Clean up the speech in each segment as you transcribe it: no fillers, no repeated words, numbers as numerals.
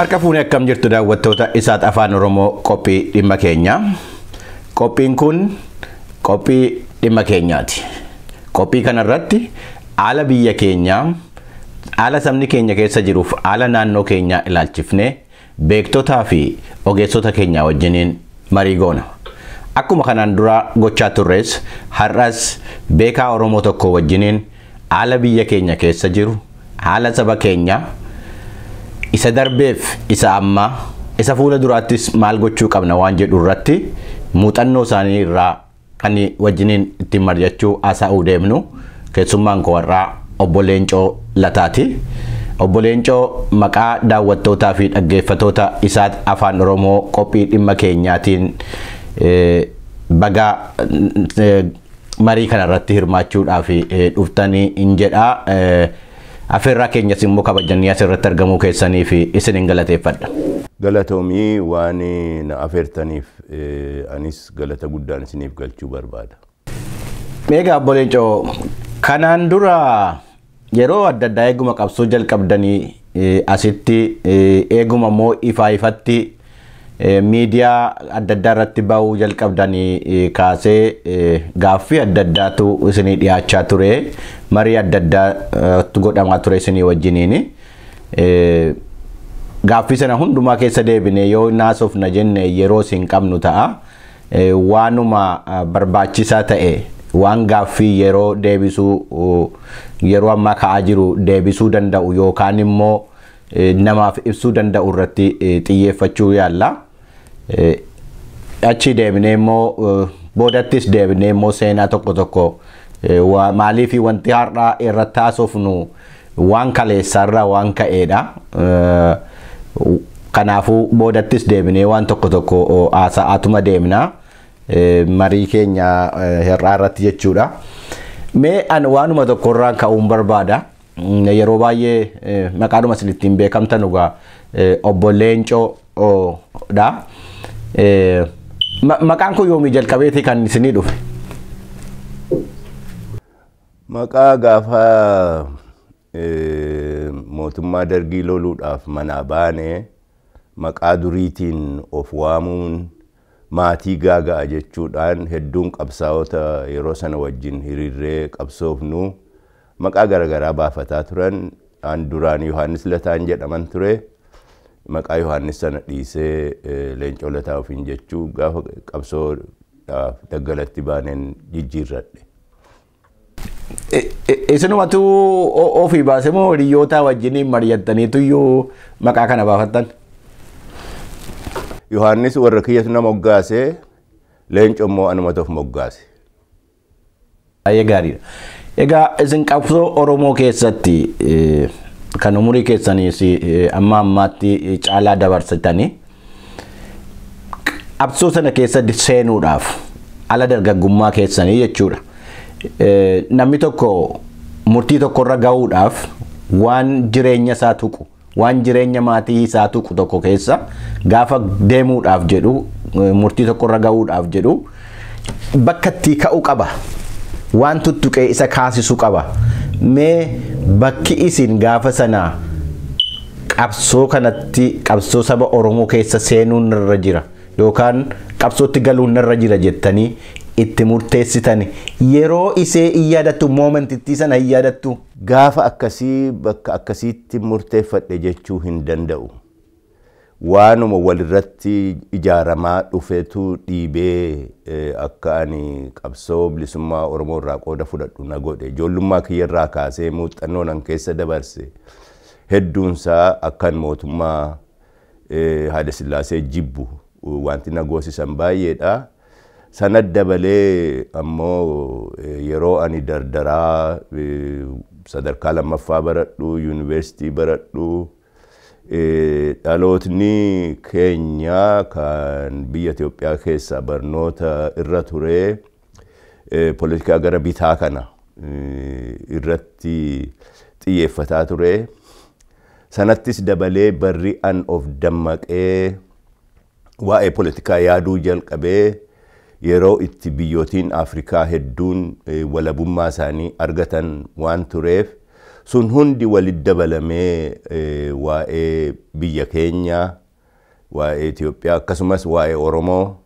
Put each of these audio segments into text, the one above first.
Harka fuunee akkam jirtu daawwattoota isaat afaan Oromoo qophii dhimma keenyaa. Qophiin kun qophii dhimma keenyaati. Qophii kanarratti haala biyya keenyaa, haala sabni keenya keessa jiruuf haala naannoo keenyaa ilaalchifnee beektotaa fi ogeessota keenyaa wajjiniin marii goona. Akkuma kanaan dura gochaa turres har'as beekaa Oromoo tokko wajjiniin haala biyya keenya keessa jiru, haala saba keenyaa, isa darbeef isa ammaa, isa fuula duraattis maal gochuu qabna waan jedhu irratti muuxannoo isaanii irraa kan wajjiniin ittiin mari'achuu haasa'uu deemnu keessummaan koo har'aa obbo Leencoo Lataati. Obbo Leencoo maqaa daawwattootaa fi dhaggeeffattoota isaat afaan Oromoo qophii dhimma keenyaatiin baga marii kanarratti hirmaachuudhaaf dhuftanii hin jedhaa. Afeerraa keenyas immoo kabajanii asirratti argamuu keessanii fi isin hin galateeffadha. Galatoomii waan na afeertaniif anis galata guddaan isiniif galchuu barbaada. Egaa obbo Leencoo, kanaan dura yeroo adda addaa eeguma qabsoo jalqabdanii asitti eeguma immoo ifaa ifatti miidiyaa adda addaa irratti ba'uu jalqabdanii kaasee gaaffii adda addaatu isinii dhiyaachaa ture, marii adda addaatu godhamaa ture isinii wajjiniini. Gaaffii sana hundumaa keessa deebinee yoo naasofna jenne yeroo isin qabnu ta'a. Waanuma barbaachisaa ta'e, waan gaaffii yeroo deebisuu yeroo ammaa ka'aa jiru deebisuu danda'u yookaan immoo namaaf ibsuu danda'u irratti xiyyeeffachuu yaalla. Achi deebinee immoo boodattis deebinee immoo seenaa tokko tokko maaliif wanti har'aa irratti haasofnu waan kaleessaarraa waan ka'eedha. Kanaafuu boodattis deebinee waan tokko tokko haasa'aatuma deemna. Marii keenya har'aa irratti jechuudha. Mee an waanuma tokkorraan ka'uun barbaada. Yeroo baay'ee maqaadhuma isin ittiin beekamtan dhugaa obbo Leencoo dha. Maqaan kun yoomii jalqabeeti kan isinii dhufe? Maqaa gaafa mootummaa dargii loluudhaaf manaa baane maqaa duriitiin of waamuun maatii gaaga'a jechuudhaan hedduun qabsaa'ota yeroo sana wajjin hiriirree qabsoofnu maqaa garaagaraa baafataa turan. An duraan Yohaannis Lataan jedhaman ture. Maqaa Yohaannis sana dhiisee Leencoo Lataa ofiin jechuu gaafa qabsoodhaaf daggalatti baaneen jijjiirradhe. Isinumatu ofii baase moo hiriyoota wajjiniin mari'attaniitu iyyuu maqaa kana baafattan? Yohaannis warra kiyyatu na moggaase, Leencoo immoo anumatu of moggaase. Baay'ee gaariidha. Egaa isin qabsoo Oromoo keessatti kan umurii keessaniis amma ammaatti caalaa dabarsitanii qabsoo sana keessa seenuudhaaf ala dargaggummaa keessanii jechuudha. Namni tokko murtii tokkorra gahuudhaaf waan jireenya isaa tuqu, waan jireenya maatii isaa tuqu tokko keessa gaafa deemuudhaaf jedhu, murtii tokkorra gahuudhaaf jedhu bakka itti ka'u qaba. Waan tuttuqee isa kaasisuu qaba. Mee bakki isin gaafa sana qabsoo kanatti qabsoo saba Oromoo keessa seenuun irra jira yookaan qabsootti galuun irra jira jettanii itti murteessitan yeroo isee hin yaadattu, moomentittii sana hin yaadattu? Gaafa akkasii bakka akkasiitti murteeffadhe jechuu hin danda'u. Waanuma walirratti ijaaramaa dhufetu dhiibee akka ani qabsoo bilisummaa Oromoo irraa qooda fudhadhu na godhe. Ijoollummaa kiyya irraa kaasee muuxannoo nan keessa dabarse hedduunsaa akkan mootummaa Haayile Sillaasee jibbu wanti na goosisan baay'eedha. Sana dabalee ammoo yeroo ani dardaraa sadarkaa lammaffaa baradhu, yuunivarsiitii baradhu, dhalootni keenya kan biyya Itoophiyaa keessa barnoota irra ture poolitikaa gara bitaa kana irratti xiyyeeffataa ture. Sanattis dabalee barri an of dammaqee waa'ee poolitikaa yaaduu jalqabee yeroo itti biyyootiin Afrikaa hedduun walabummaa isaanii argatan waan tureef Sun hundi walitti dabalamee waa'ee biyya keenyaa, waa'ee Itoophiyaa akkasumas waa'ee Oromoo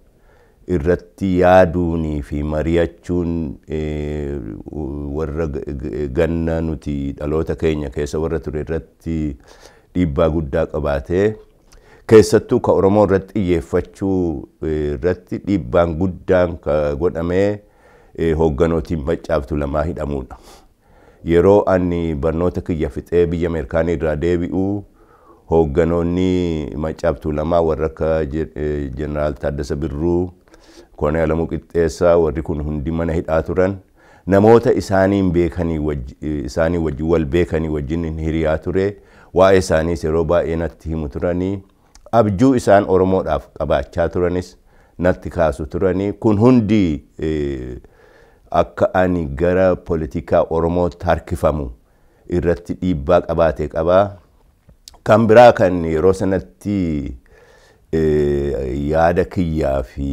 irratti yaaduunii fi mari'achuun warra ganna nuti dhaloota keenya keessa warra ture irratti dhiibbaa guddaa qabaatee, keessattuu ka Oromoo irratti xiyyeeffachuu irratti dhiibbaan guddaan ka godhamee hoogganootiin Maccaaf Tuulamaa hidhamuudha. Yeroo ani barnoota kiyya fixee biyya Ameerikaanii irraa deebi'u, hoogganoonni Maccaaf Tuulamaa warra akka Jeneraal Taaddasa Birruu, Koloneel Alamuu Qixxeessaa, warri kun hundi mana hidhaa turan. Namoota isaaniin beekanii, isaanii wajjin wal beekanii wajjin hiriyaa ture. Waa'ee isaaniis yeroo baay'ee natti himu turanii. Abjuu isaan Oromoodhaaf qabaachaa turanis natti kaasu turanii. Kun hundi akka ani gara poolitikaa Oromootti harkifamu irratti dhiibbaa qabaate qabaa. Kan biraa kan yeroo sanatti yaada kiyyaa fi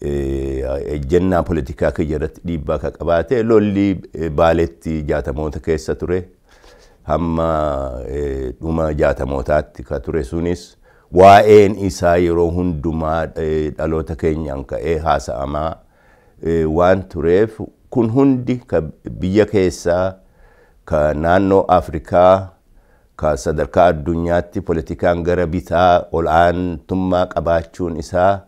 ejjennaa poolitikaa kiyya irratti dhiibbaa kan qabaate lolli Baaleetti 60moota keessa ture. Hamma dhuma 60mootaatti kan ture sunis waa'een isaa yeroo hundumaa dhaloota keenyaan ka'ee haasa'amaa waan tureef, kun hundi ka biyya keessaa, ka naannoo Afrikaa, ka sadarkaa addunyaatti poolitikaan gara bitaa ol'aantummaa qabaachuun isaa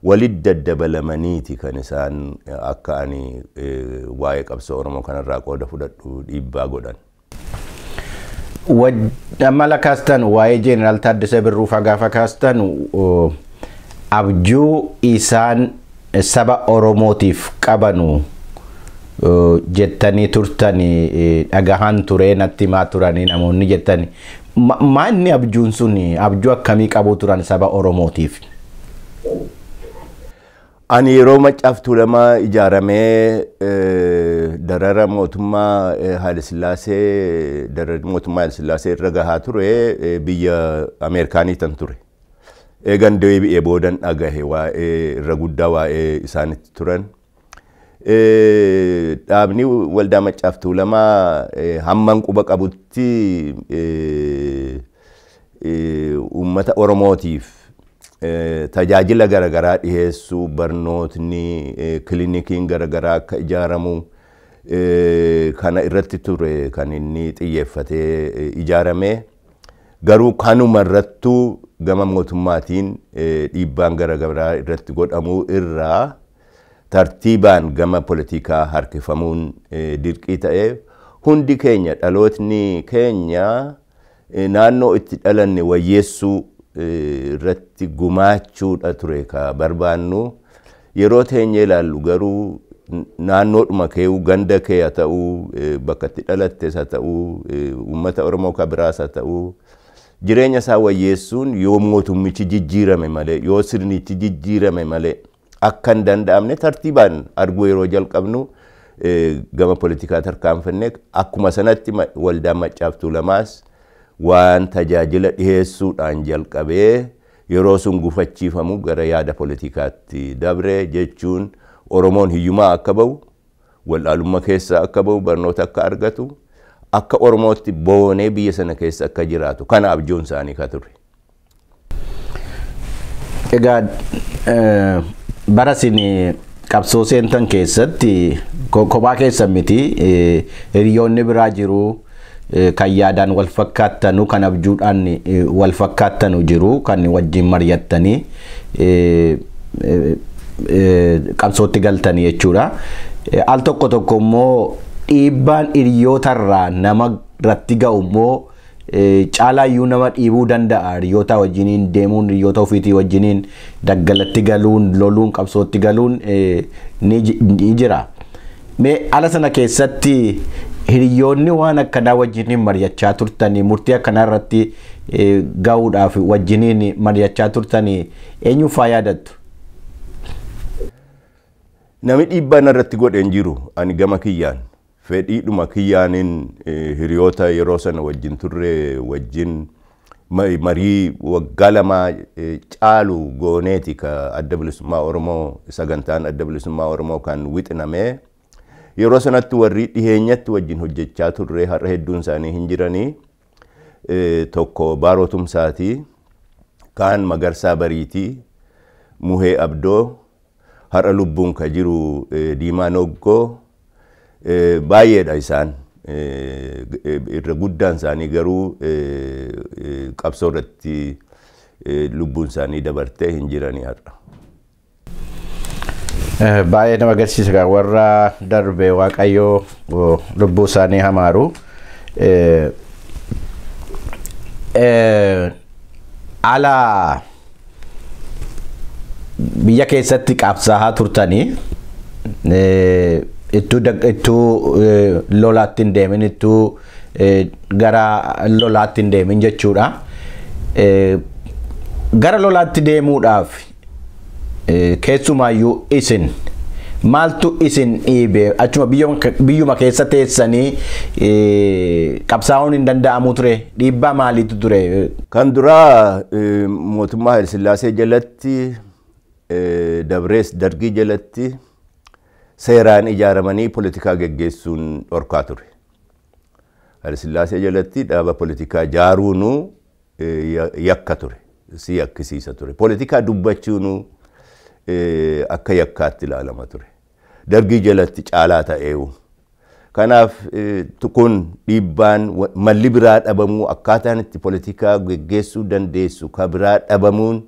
walitti daddabalamaniiti kan isaan akka ani waa'ee qabsoo Oromoo kanarraa qooda fudhadhu dhiibbaa godhan. Amma kaastan waa'ee Jeeneraal Taaddasee Birruu fa'aa gaafa kaastan, abjuu isaan saba Oromootiif qabanu jettanii turtanii dhagahan turee, natti himaa turanii namoonni jettanii. Maanni abjuun sun abjuu akkamii qabu turan saba Oromootiif? Ani yeroo Maccaaf Tuulamaa ijaaramee darara mootummaa Haayilesillaasee, darara mootummaa Haayilesillaasee irra gahaa ture, biyya Ameerikaanii tan ture. Eegan deebi'ee boodan dhagahe waa'ee irra guddaa waa'ee isaanitti turan. Dhaabni Waldaa Maccaaf Tuulamaa hamman quba qabutti uummata Oromootiif tajaajila garaagaraa dhiyeessuu, barnootni, kilinikiin garaagaraa akka ijaaramu kana irratti ture kan inni xiyyeeffatee ijaarame. Garuu kanuma irrattuu gama mootummaatiin dhiibbaan garaagaraa irratti godhamuu irraa tartiibaan gama poolitikaa harkifamuun dirqii ta'ee, hundi keenya dhalootni keenya naannoo itti dhalanne wayyeessuu irratti gumaachuudha ture ka barbaannu. Yeroo teenyee ilaallu garuu naannoodhuma kee'uu, ganda kee haa ta'uu, bakka itti dhalattes haa ta'uu, uummata Oromoo ka biraas haa ta'uu, jireenya isaa wayyeessuun yoo mootummichi jijjiirame malee, yoo sirnichi jijjiirame malee akka hin danda'amne tartiibaan arguu yeroo jalqabnu gama poolitikaa tarkaanfanne. Akkuma sanatti Waldaan Maccaaf Tuulamaas waan tajaajila dhiyeessuudhaan jalqabee yeroo sun gufachiifamu gara yaada poolitikaatti dabre, jechuun Oromoon hiyyumaa akka ba'u, wallaalummaa keessaa akka ba'u, barnoota akka argatu, akka Oromootti boonee biyya sana keessa akka jiraatu kana abjuun isaanii ka ture. Egaa bara isin qabsoo seentan keessatti kophaa keessan miti, hiriyoonni biraa jiru, kan yaadaan wal fakkaattanu, kan abjuudhaan wal fakkaattanu jiru, kan wajjin mari'attanii qabsootti galtanii jechuudha. Al tokko tokko immoo dhiibbaan hiriyootarraa nama irratti ga'u immoo caalaayyuu nama dhiibuu danda'a. Hiriyoota wajjiniin deemuun, hiriyoota ofiitii wajjiniin daggalatti galuun, loluun, qabsootti galuun ni jira. Mee ala sana keessatti hiriyoonni waan akkanaa wajjiniin mari'achaa turtanii, murtii akkanaa irratti ga'uudhaaf wajjiniin mari'achaa turtanii eenyu faa yaadattu? Namni dhiibbaa narratti godhe hin jiru ani gama kiyyaan. Fedhiidhuma kiyyaaniin hiriyoota yeroo sana wajjin turre wajjin marii waggaa 2 caalu gooneeti ka Adda Bilisummaa Oromoo, sagantaan Adda Bilisummaa Oromoo kan wixiname. Yeroo sanatti warri dhiheenyatti wajjin hojjechaa turre har'a hedduun isaanii hin jiranii. Tokko Baaroo Tumsaatii, kaan Magarsaa Bariitii, Muhee Abdoo, har'a lubbuun ka jiru Diimaa Noggoo, baay'eedha isaan. Irra guddaan isaanii garuu qabsoo irratti lubbuun isaanii dabartee hin jiranii har'a. Baay'ee nama agarsiisa, warra darbe Waaqayyoo lubbuu isaanii hamaaru. Ala biyya keessatti qabsaa'aa turtanii, ittuu lolaatti hin deemin, ittuu gara lolaatti hin deemin jechuudha. Gara lolaatti deemuudhaaf keessumaayyuu isin maaltu isin dhiibe? Achuma biyyuma keessa teessanii qabsaa'uun hin danda'amu ture? Dhiibbaa maaliitu ture? Kan duraa mootummaa Hayilasillaasee jalatti, dabrees Dargii jalatti, seeraan ijaaramanii poolitikaa geggeessuun dhorkaa ture. Hayilasillaasee jalatti dhaaba poolitikaa jaaruunuu yakka ture. Si yakkisiisa ture. Poolitikaa dubbachuunuu akka yakkaatti ilaalama ture. Dargii jalatti caalaa ta'eewu. Kanaaf kun dhiibbaan malli biraa dhabamuu, akkaataan itti poolitikaa geggeessuu dandeessu ka biraa dhabamuun,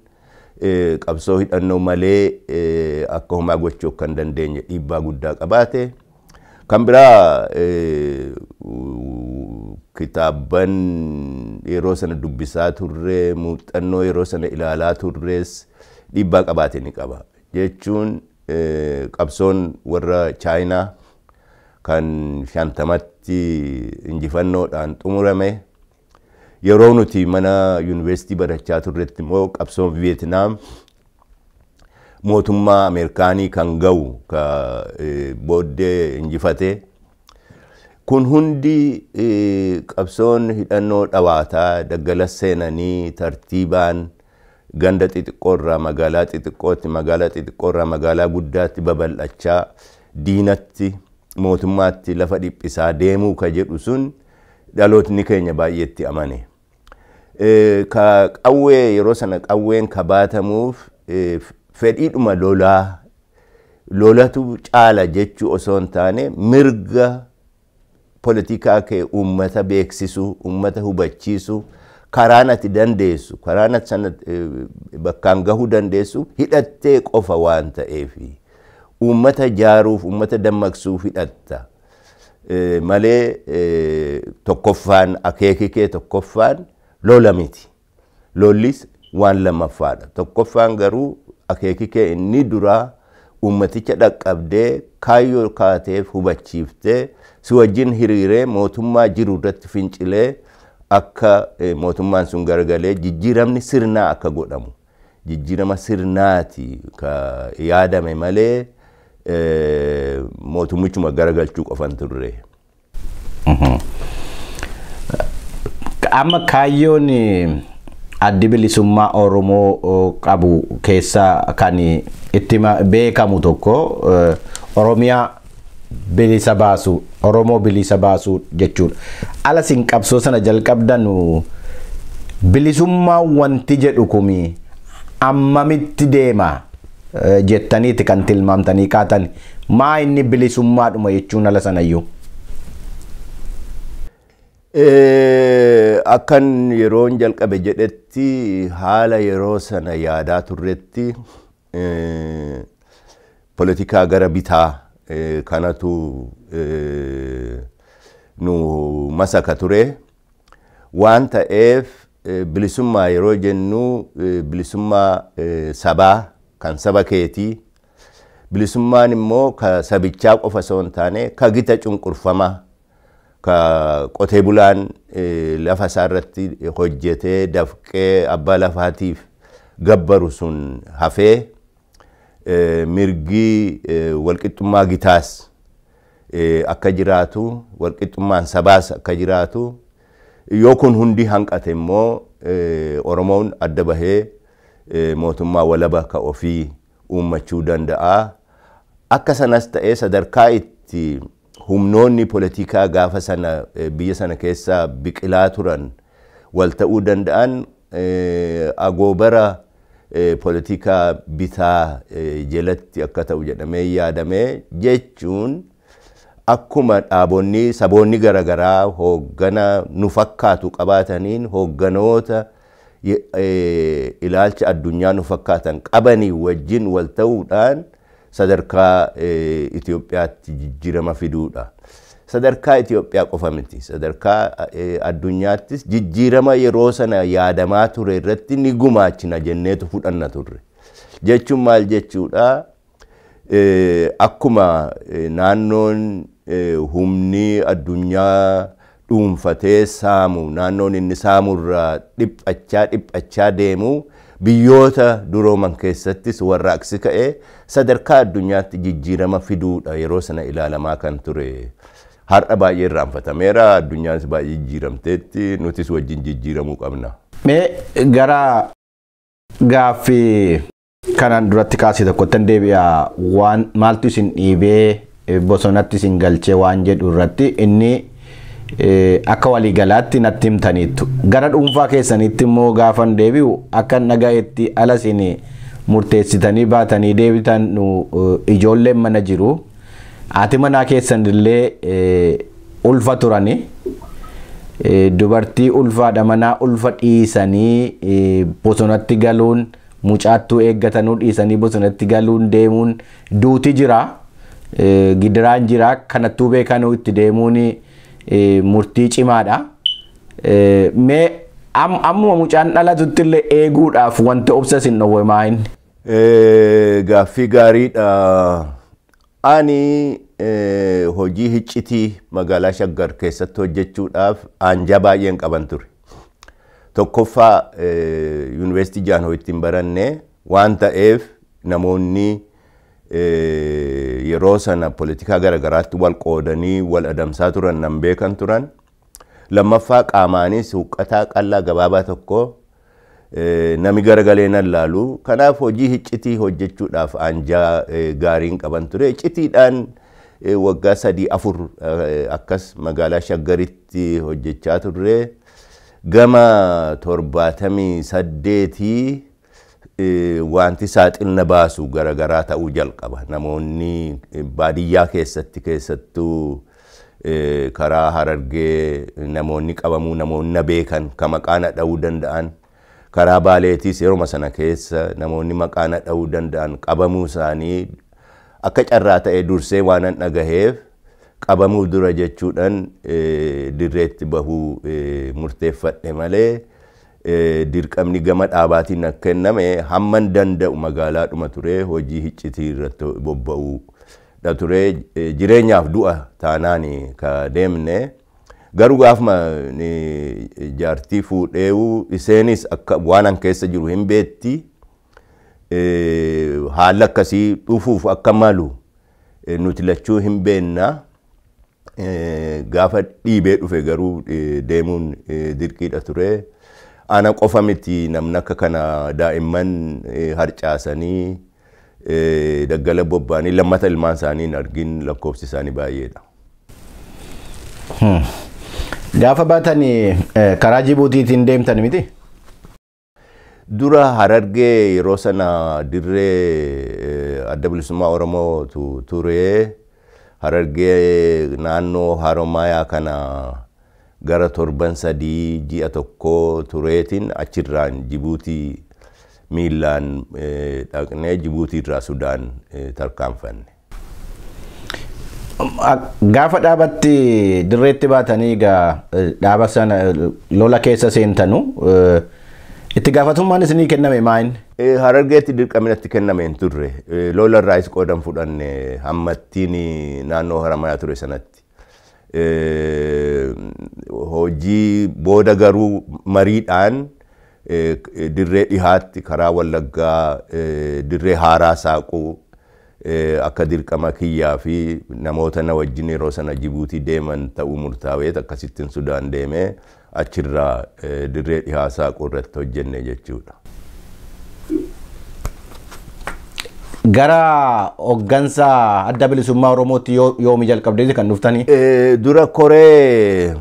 qabsoo hidhannoo malee akka homaa gochuu kan dandeenye dhiibbaa guddaa qabaate. Kan biraa kitaabban yeroo sana dubbisaa turre, muuxannoo yeroo sana ilaalaa turres dhiibbaa qabaate ni qaba. Jechuun qabsoon warra Chaayinaa kan 50tti injifannoodhaan xumurame, yeroo nuti mana yuunivarsiitii barachaa turretti immoo qabsoon Vietnaam mootummaa Ameerikaanii kan ga'u ka booddee injifate. Kun hundi qabsoon hidhannoo dhawaataa daggala seenanii tartiibaan ganda xixiqqoorraa magaalaa xixiqqootti, magaalaa xixiqqoorraa magaalaa guddaatti babal'achaa, diinatti, mootummaatti lafa dhiphisaa deemuu ka jedhu sun dhalootni keenya baay'eetti amane. Ka qawwee yeroo sana qawween ka baatamuuf fedhiidhuma lolaa, lolatu caala jechuu osoo hin taane, mirga poolitikaa kee uummata beeksisuu, uummata hubachiisuu, karaan ati dandeessu, karaan ati sana bakkaan gahuu dandeessu hidhattee qofa waan ta'eef, uummata jaaruuf, uummata dammaqsuuf hidhatta. Malee tokkoffaan akeeki kee tokkoffaan lola miti. Lollis waan lammaffaadha. Tokkoffaan garuu akeeki kee inni duraa uummaticha dhaqqabdee, kaayyoo kaateef hubachiiftee, si wajjin hiriiree mootummaa jiru irratti fincilee akka mootummaan sun garagalee jijjiiramni sirnaa akka godhamu. Jijjiirama sirnaati ka yaadame malee mootummichuma garagalchuu qofan turre. Amma kaayyoon Addi Bilisummaa Oromoo qabu keessaa kan itti beekamu tokko Oromiyaa bilisa baasuu, Oromoo bilisa baasuu jechuudha. Ala isin qabsoo sana jalqabdan bilisummaa wanti jedhu kuni ammamitti deema jettaniiti kan tilmaamtanii kaatan? Maa inni bilisummaadhuma jechuun ala sanayyuu? Akkan yeroon jalqabe jedhetti, haala yeroo sana yaadaa turretti poolitikaa gara bitaa kanatu nu masaka ture. Waan ta'eef bilisummaa yeroo jennu bilisummaa sabaa kan saba keetii, bilisummaan immoo ka sabichaa qofa osoo hin taane ka gita cunqurfamaa, ka qotee bulaan lafa isaa irratti hojjetee dafqee abbaa lafaatiif gabbaru sun hafee, mirgi walqixxummaa gitaas akka jiraatu, walqixxummaan sabaas akka jiraatu, yoo kun hundi hanqate immoo Oromoon adda bahee mootummaa walaba ka ofii uummachuu danda'a. Akka sanas ta'ee sadarkaa itti Humnoonni poolitikaa gaafa sana biyya sana keessa biqilaa turan wal ta'uu danda'an agoobara poolitikaa bitaa jalatti akka ta'u jedhamee yaadamee, jechuun akkuma dhaabonni saboonni garaagaraa hooggana nu fakkaatu qabaataniin hoogganoota ilaalcha addunyaa nu fakkaatan qabanii wajjin wal ta'uudhaan sadarkaa Itoophiyaatti jijjiirama fiduudha. Sadarkaa Itoophiyaa qofa miti. Sadarkaa addunyaattis jijjiirama yeroo sana yaadamaa ture irratti ni gumaachina jenneetu fudhanna turre. Jechuun maal jechuudha? Akkuma naannoon humni addunyaa dhuunfatee saamu, naannoon inni saamurraa dhiphachaa dhiphachaa deemu, biyyoota durooman keessattis warraaqsi ka'ee sadarkaa addunyaatti jijjiirama fiduudha yeroo sana ilaalamaa kan ture. Har'a baay'ee irraanfatameera, addunyaanis baay'ee jijjiiramteetti, nutis wajjin jijjiiramuu qabna. Mee gara gaaffii kanaan duratti kaasee tokkotti deebi'a. Waan maaltu isin dhiibee bosonatti isin galchee waan jedhu irratti inni akka waliigalaatti natti himtaniittu. Gara dhuunfaa keessanitti immoo gaafan deebi'u, akka dhagayetti ala isin murteessitanii baatanii deebitan ijoolleen mana jiru. Haati manaa keessan illee ulfa turani. Dubartii ulfaadha manaa ulfa dhiisanii bosonatti galuun, mucaattuu eeggatanuu dhiisanii bosonatti galuun deemuun, duuti jira. Gidiraan jira, kanattuu beekanuu itti deemuun murtii cimaadha. Mee ammuma mucaan dhalatutti illee eeguudhaaf wanti obsa isin dhowwe maa inni? Gaaffii gaariidha. Ani hojii hiccitii magaalaa Shaggar keessatti hojjechuudhaaf aanjaa baay'een qaban ture. Tokkoffaa, yuunivarsiitii Jaanhoo ittiin baranne waan ta'eef namoonni yeroo sana poolitikaa garaagaraatti wal qoodanii wal adamsaa turan nan beekan turan. Lammaffaa, qaamaanis huqqataa qal'aa gabaabaa tokko, nami garagalee nan laalu. Kanaaf hojii hiccitii hojjechuudhaaf aanjaa gaariin qaban ture. Hiccitiidhaan waggaa 3 4 akkas magaalaa Shaggaritti hojjechaa turre. Gama 78 wanti saaxilna baasu garaagaraa ta'uu jalqaba. Namoonni baadiyyaa keessatti, keessattuu karaa Harargee, namoonni qabamuu, namoonni na beekan ka maqaa na dha'uu danda'an, karaa Baaleetiis yeruma sana keessa namoonni maqaa na dha'uu danda'an qabamuu isaanii akka carraa ta'e dursee waan an dhagaheef qabamuu dura jechuudhaan dirreetti bahuu murteeffadhe malee dirqamni gama dhaabaatiin akka kenname hamman danda'u magaalaadhuma ture hojii hiccitii irratti bobba'uu dha ture. Jireenyaaf du'a taanaan ka deemne. Garuu gaafuma jaartii fuudheewu iseenis akka waan an keessa jiru hin beetti, haalli akkasii dhufuuf akka malu nuti lachuu hin beenna. Gaafa dhiibee dhufe garuu deemuun dirqiidha ture. Ana qofa miti, namni akka kana daa'imman harcaasanii daggala bobba'anii lammata ilmaan isaanii hin argin lakkoofsi isaanii baay'eedha. Gaafa baatanii karaa Jibuutiitiin deemtan miti? Dura Harargee yeroo sana dirree Adda Bilisummaa Oromoo ture. Harargee naannoo Haromaayaa kana gara torban 3, ji'a tokko tureetiin achirraan Jibuutii miillaan dhaqnee Jibuutii irraa Sudaan tarkaanfanne. Gaafa dhaabatti dirreetti baatanii egaa dhaaba sana lola keessa seentanu itti gaafatummaan isinii kenname maa inni? Harargeetti dirqamni natti kenname hin turre. Lola irraayis qoodan fudhanne hammattiin naannoo Haramayaa ture sanatti. Hojii booda garuu mariidhaan dirree dhihaatti karaa Wallaggaa dirree haaraa saaquu akka dirqama kiyyaa fi namoota na wajjin yeroo sana Jibuutii deeman ta'uu murtaa'eet akkasittiin Sudaan deemee achirraa dirree dhihaa saaquu irratti hojjenne jechuudha. Gara hooggansa Adda Bilisummaa Oromootti yoomi jalqabdee kan dhuftanii? Dura koree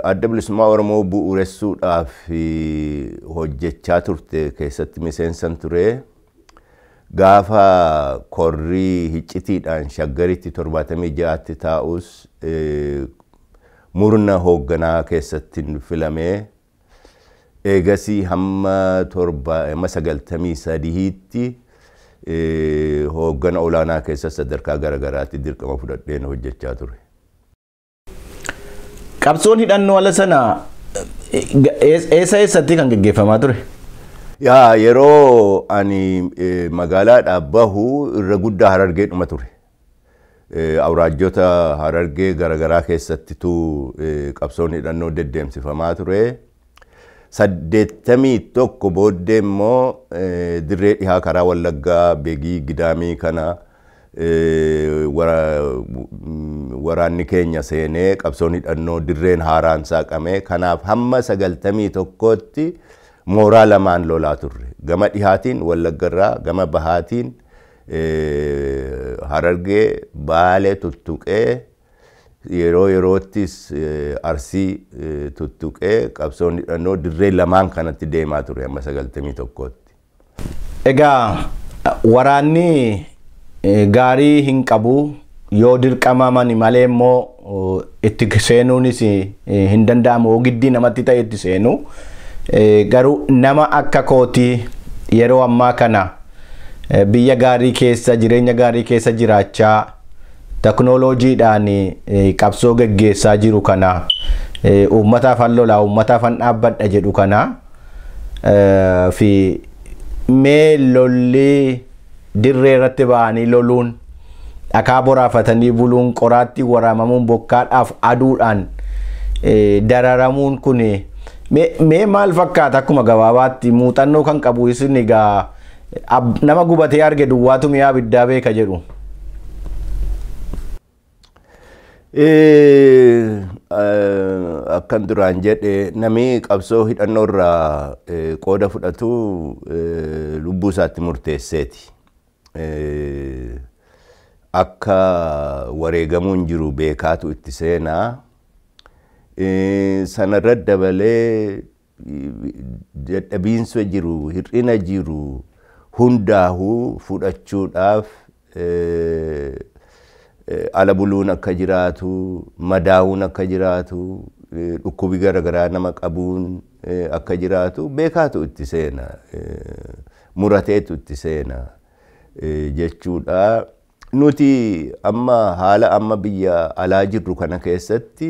Adda Bilisummaa Oromoo bu'uuressuudhaaf hojjechaa turte keessatti miseensan ture. Gaafa korrii hiccitiidhaan Shaggaritti 76tti taa'us murna hoogganaa keessatti filamee, eegasii hamma 93tti hooggana olaanaa keessa sadarkaa garaagaraatti dirqama fudhadheen hojjechaa ture. Qabsoon hidhannoo ala sana eessa eessatti kan gaggeeffamaa ture? Yaa, yeroo ani magaalaadhaa bahu irra guddaa Harargeedhuma ture. Awuraajjota Harargee garaagaraa keessattitu qabsoon hidhannoo deddeemsifamaa ture. 81 booddee immoo dirree dhihaa karaa Wallaggaa, Begii, Gidaamii kana waraanni keenya seenee qabsoon hidhannoo dirreen haaraan saaqame. Kanaaf hamma 91tti mooraa lamaan lolaa turre. Gama dhihaatiin Wallaggarraa, gama bahaatiin Harargee, Baalee tuttuqee, yeroo yeroottis Arsii tuttuqee qabsoon hidhannoo dirree lamaan kanatti deemaa ture hamma 91tti. Egaa waraanni gaarii hin qabu, yoo dirqamaman malee immoo itti seenuunis hin danda'amu, giddii namatti ta'e itti seenu. Garuu nama akka kootii yeroo ammaa kana biyya gaarii keessa, jireenya gaarii keessa jiraachaa, teknooloojiidhaan qabsoo geggeessaa jiru kana, uummataaf han lolaa, uummataaf han dhaabbadha jedhu kana fi mee lolli dirree irratti ba'anii loluun, dhakaa boraafatanii buluun, qoraatti waraamamuun, bokkaadhaaf aduudhaan dararamuun kun mee maal fakkaata? Akkuma gabaabaatti muuxannoo kan qabu isin, egaa nama gubatee arge duwwaatu mi'aa abiddaa beeka jedhu. Akkan duraan jedhe, namni qabsoo hidhannoo irraa qooda fudhatu lubbuu isaatti murteesseeti. Akka wareegamuun jiru beekaatu itti seenaa. Sanarra dabalee dadhabiinsa jiru, hir'ina jiru hundaahuu fudhachuudhaaf ala buluun akka jiraatu, madaa'uun akka jiraatu, dhukkubi garaagaraa nama qabuun akka jiraatu beekaatu itti seena, murateetu itti seena jechuudha. Nuti amma haala amma biyya alaa jirru kana keessatti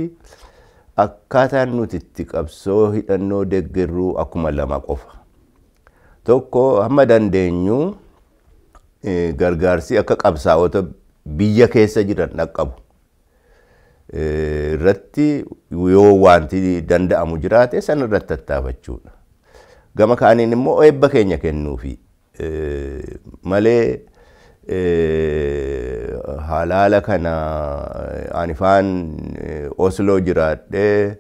akkaataan nuti itti qabsoo hidhannoo deeggarru akkuma lama qofa. Tokko, hamma dandeenyu gargaarsi akka qabsaa'ota biyya keessa jiran dhaqqabu irratti yoo wanti danda'amu jiraate sana irratti tattaafachuudha. Gama kaaniin immoo eebba keenya kennuufi malee halaala kana ani faan Osloo jiraadhee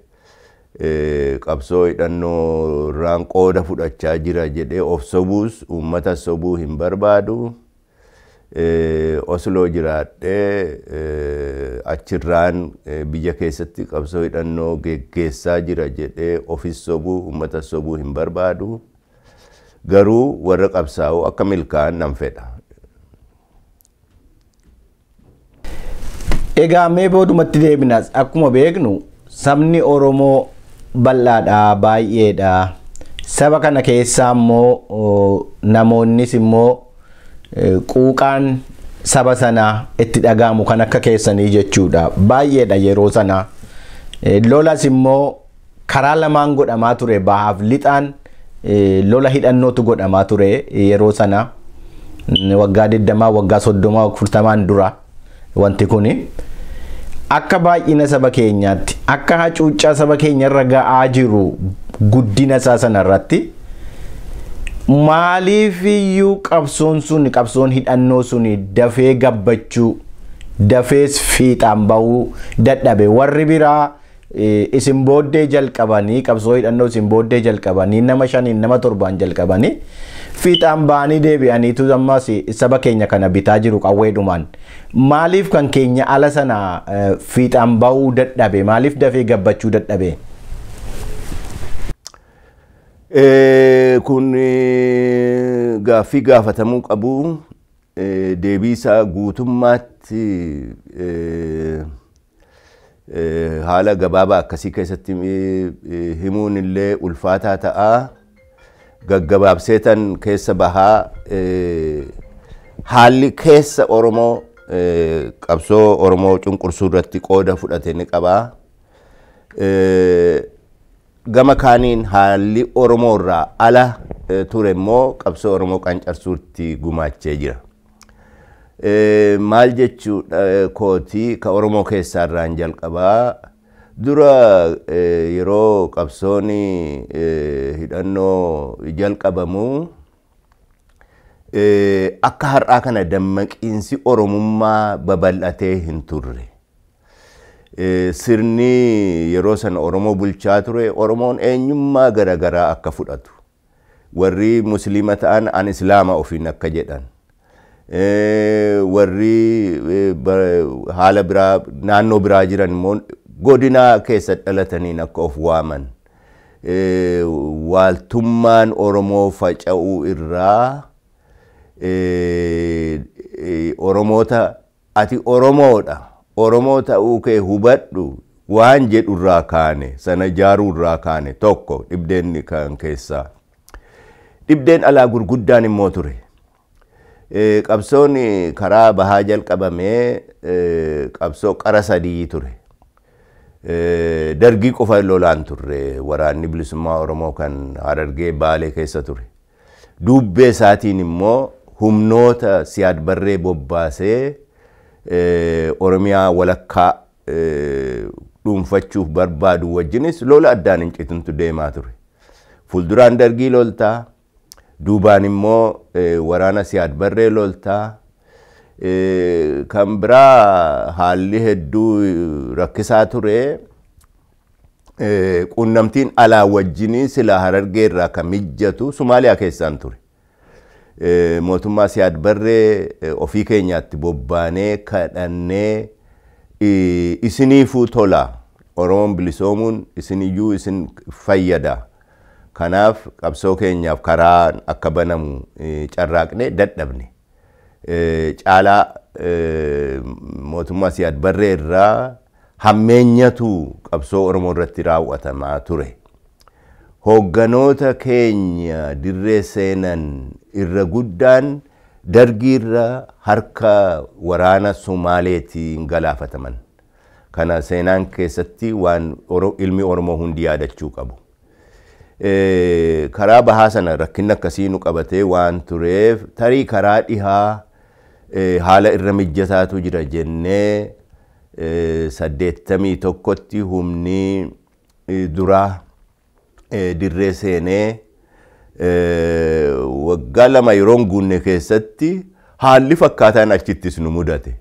qabsoo hidhannoo irraan qooda fudhachaa jira jedhee of sobuus uummata sobuu hin barbaadu. Osloo jiraadhee achirraan biyya keessatti qabsoo hidhannoo geggeessaa jira jedhee ofis sobuu uummata sobuu hin barbaadu. Garuu warra qabsaa'u akka milkaa'an nan fedha. Egaa mee boodumatti deebinas, akkuma beeknu sabni Oromoo bal'aadha, baay'eedha. Saba kana keessaa immoo namoonnis immoo quuqaan saba sanaa itti dhaga'amu kan akka keessanii jechuudha. Baay'eedha yeroo sana. Lolas immoo karaa lamaan godhamaa ture, bahaaf lixaan lola hidhannootu godhamaa ture yeroo sana. Waggaa 20, waggaa 30, 40 dura wanti kuni. Akka baay'ina saba keenyaatti, akka hacuuccaa saba keenya irra ga'aa jiru guddina isaa sanarratti, maaliif iyyuu qabsoon sun, qabsoon hidhannoo sun dafee gabbachuu, dafees fiixaan bahuu dadhabe? Warri biraa isin booddee jalqabanii, qabsoo hidhannoo isin booddee jalqabanii, nama shaniin, nama torbaan jalqabanii Fiixaan ba'anii deebi'aniitu ammas saba keenya kana bitaa jiru qawweedhumaan. Maaliif kan keenya ala sana fiixaan ba'uu dadhabe? Maaliif dafee gabbachuu dadhabe? Kun gaaffii gaafatamuu qabu, deebii isaa guutummaatti haala gabaabaa akkasii keessatti himuun illee ulfaataa ta'a. Gaggabaabseetan keessa bahaa, haalli keessa Oromoo qabsoo Oromoo cunqursuu irratti qooda fudhate ni qabaa. Gama kaaniin haalli Oromoo irraa ala ture immoo qabsoo Oromoo qancarsuutti gumaachee jira. Maal jechuudha kootii, ka Oromoo keessaa irraan jalqabaa. Dura yeroo qabsoon hidhannoo jalqabamu akka har'aa kana dammaqiinsi Oromummaa babal'atee hin turre. Sirni yeroo sana Oromoo bulchaa ture Oromoon eenyummaa garaagaraa akka fudhatu. Warri Musliima ta'an an Islaama ofiin akka jedhan. Warri haala biraa naannoo biraa jiran immoo godina keessa dhalataniin akka of waaman. Waaltummaan Oromoo faca'uu irraa Oromoota ati Oromoodha, Oromoo ta'uu kee hubadhu waan jedhu irraa kaane, sana ijaaruu irraa kaane, tokko dhibdeen kan keessaa. Dhibdeen alaa gurguddaan immoo ture. Qabsoon karaa bahaa jalqabamee qabsoo qara sadii ture. Dargii qofa lolaan turre, waraanni bilisummaa Oromoo kan Harargee Baalee keessa ture. Dubbee isaatiin immoo humnoota Siyaad Barree bobbaasee Oromiyaa walakkaa dhuunfachuuf barbaadu wajjinis lola addaan hin citintu deemaa ture. Fuulduraan dargii loltaa, duubaan immoo waraana Siyaad Barree loltaa. Kan biraa haalli hedduu rakkisaa ture. Quunnamtiin alaa wajjinii sila Harargee irraa kan mijjatu Somaaliyaa keessaan ture. Mootummaa Siyaad Barree ofii keenyaatti bobbaanee kadhannee, isiniifuu tola, Oromoon bilisoomuun isiniyyuu isin fayyada. Kanaaf qabsoo keenyaaf karaan akka banamu carraaqnee dadhabne. Caalaa mootummaa Siyaad Barree irraa hammeenyatu qabsoo Oromoo irratti raawwatamaa ture. Hoogganoota keenya dirree seenan irra guddaan dargii irra harka waraana Somaaleetiin galaafataman. Kana seenaan keessatti waan ilmi Oromoo hundi yaadachuu qabu. Karaa bahaa sana rakkinni akkasii nu qabatee waan tureef, tarii karaa dhihaa haala irra mijjataatu jira jennee 81tti humni duraa dirree seenee waggaa 2 yeroon guunne keessatti haalli fakkaataan achittis nu mudate.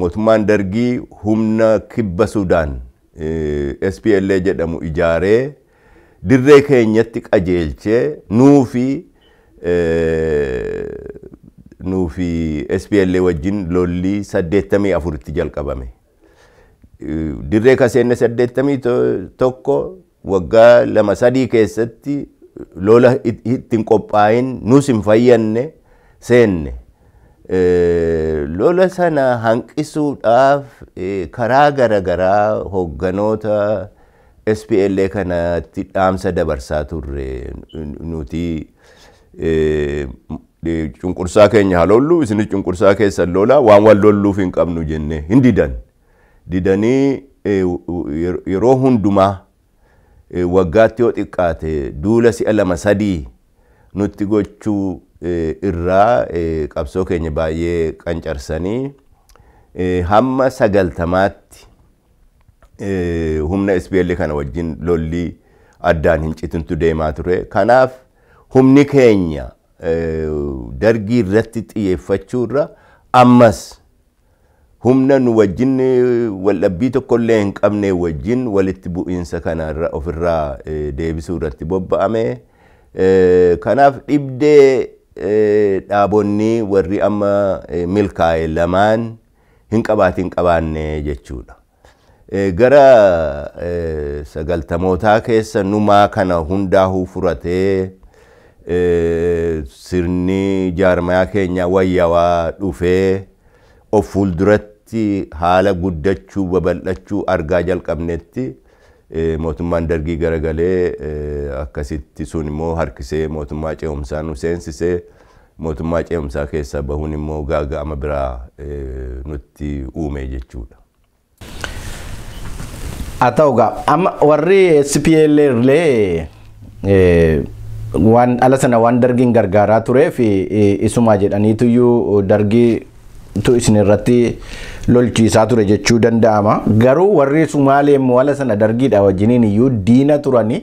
Mootummaan dargii humna kibba Sudaan SPLA jedhamu ijaaree dirree keenyatti qajeelchee nuufi SPLA wajjin lolli 84tti jalqabame. Dirree kaseenne 81, waggaa 2 3 keessatti lola ittiin qophaa'in nus hin fayyanne seenne. Lola sana hanqisuudhaaf karaa garagaraa hoogganoota SPLA kanatti dhaamsa dabarsaa turre. Nuti cunqursaa keenya haa lollu, isinis cunqursaa keessan lolaa, waan wal lolluuf hin qabnu jenne, hin didan. Didanii yeroo hundumaa waggaatti yoo xiqqaate duula si'a 2 3 nutti gochuu irraa qabsoo keenya baay'ee qancarsanii hamma 90tti humna SPLA kana wajjin lolli addaan hin citintu deemaa ture. Kanaaf humni keenya dargii irratti xiyyeeffachuu irra ammas humna nu wajjin waldhabbii tokkollee hin qabne wajjin walitti bu'iinsa kana ofirraa deebisuu irratti bobba'ame. Kanaaf dhibdee dhaabonni warri amma milkaa'e lamaan hin qabaatin qabaanne jechuudha. Gara 90mootaa keessa numaa kana hundaa'uu furatee sirni jaarmayaa keenya wayyaawaa dhufee of fuulduratti haala guddachuu babal'achuu argaa jalqabnetti mootummaan dargii garagalee akkasitti sun immoo harkisee mootummaa ce'umsaa nu seensisee mootummaa ce'umsaa keessaa bahuun immoo gaaga'ama biraa nutti uume jechuudha. Haa ta'u gaa amma warri SPL illee waan ala sana waan dargiin gargaaraa tureef isuma jedhaniituyyuu dargiitu isin irratti lolchiisaa ture jechuu danda'ama. Garuu warri Sumaalee immoo ala sana dargiidha wajjiniin iyyuu diina turani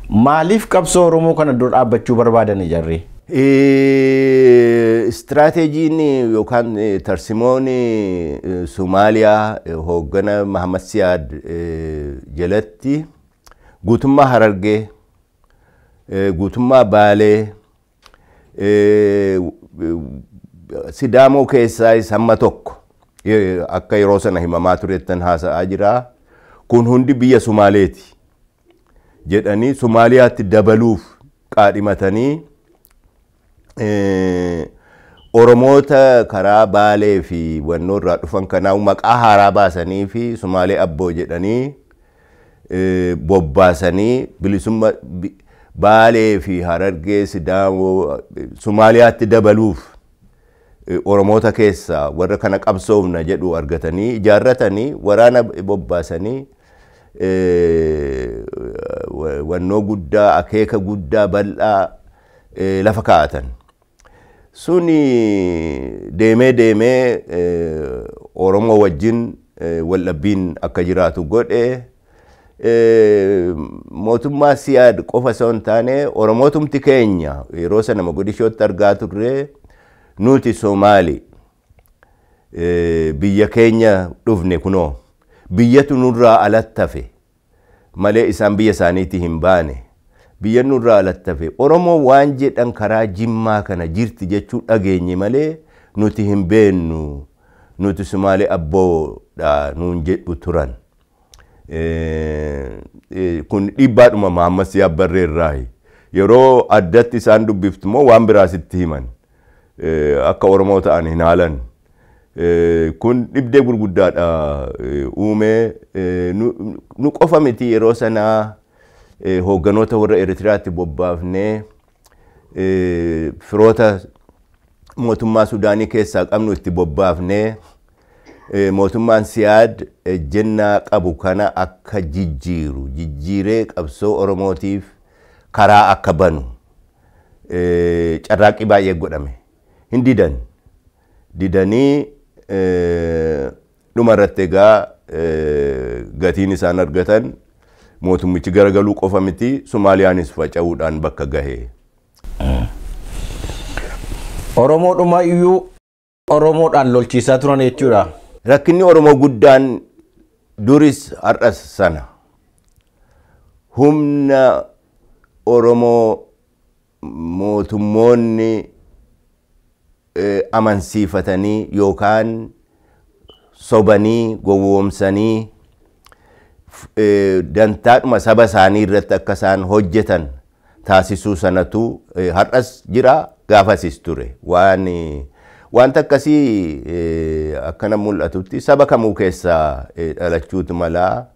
maaliif qabsoo Oromoo kana dura dhaabbachuu barbaadani jarri? Istiraateejiin yookaan tarsimoon Somaaliyaa hooggana Mahammad Siyaad jalatti guutummaa Harargee, guutummaa Baalee, Sidaamoo keessaas hamma tokko akka yeroo sana himamaa turettan haasa'aa jira. Kun hundi biyya Somaaleeti jedhanii Somaaliyaatti dabaluuf qaadhimatanii Oromoota karaa Baalee fi wannoo irraa dhufan kanaa maqaa haaraa baasanii fi Somaalee Abboo jedhanii bobbaasanii bilisummaa Baalee fi Harargee Sidaamoo Somaaliyaatti dabaluuf Oromoota keessaa warra kana qabsoofna jedhu argatanii ijaarratanii waraana bobbaasanii wannoo guddaa akeeka guddaa bal'aa lafa kaa'atan. Suni deemee deemee Oromoo wajjin waldhabbiin akka jiraatu godhe. Mootummaa Siyaad qofa osoo hin taane Oromootumti keenya yeroo sana Mogadishootti argaa turre nuti Somaali biyya keenya dhufne kunoo biyyatu nurraa alatti hafe malee isaan biyya isaaniitti hin baane. Biyya nurraa alatti hafe Oromoo waan jedhan karaa Jimmaa kana jirti jechuu dhageenye malee nuti hin beennu nuti Somaalee Abboodha nuun jedhu turan. Kun dhiibbaadhuma Mahammad Siyaad Barree irraayi. Yeroo addatti isaan dubbiftu immoo waan biraa sitti himan. Akka Oromoo ta'an hin haalan. Kun dhibdee gurguddaadha uumee nu qofa miti yeroo sanaa hoogganoota warra Eritiraatti bobbaafnee firoota mootummaa Sudaanii keessaa qabnu itti bobbaafnee mootummaan Siyaad ejjennaa qabu kana akka jijjiiru jijjiiree qabsoo Oromootiif karaa akka banu carraaqqii baay'ee godhame. Hin didan. Didanii dhuma irratti egaa gatiin isaan argatan mootummichi garagaluu qofa miti Somaaliyaanis faca'uudhaan bakka gahe. Oromoodhuma iyyuu Oromoodhaan lolchiisaa turan jechuudha. Rakkinni Oromoo guddaan duris har'as sana humna Oromoo mootummoonni amansiifatanii yookaan sobanii gowwoomsanii dantaadhuma saba isaanii irratti akka isaan hojjetan taasisuu sanatu har'as jira gaafasis ture. Wanta akkasii akkana mul'atutti saba kamuu keessaa dhalachuutu malaa.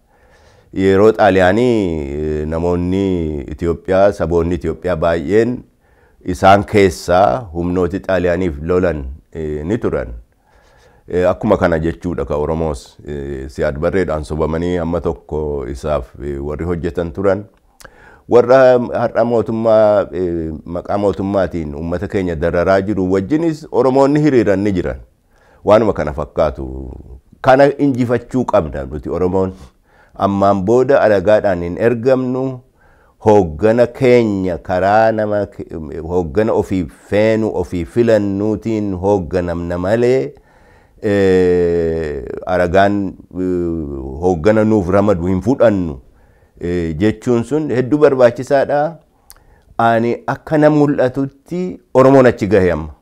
Yeroo Xaaliyaanii namoonni Itoophiyaa saboonni Itoophiyaa baay'een isaan keessaa humnooti Xaaliyaaniif lolan ni turan. Akkuma kana jechuudha ka Oromoos Siyaad Barreedhaan sobamanii amma tokko isaaf warri hojjetan turan. Warra har'a mootummaa maqaa mootummaatiin uummata keenya dararaa jiru wajjinis Oromoonni hiriiran ni jiran. Waanuma kana fakkaatu. Kana injifachuu qabna nuti Oromoon. Ammaan booda alagaadhaan hin ergamnu hooggana keenya karaa nama hooggana ofii feenu ofii filannuutiin hoogganamna malee alagaan hooggana nuuf ramadu hin fudhannu jechuun sun hedduu barbaachisaadha. Ani akka na mul'atutti Oromoon achi gahe amma.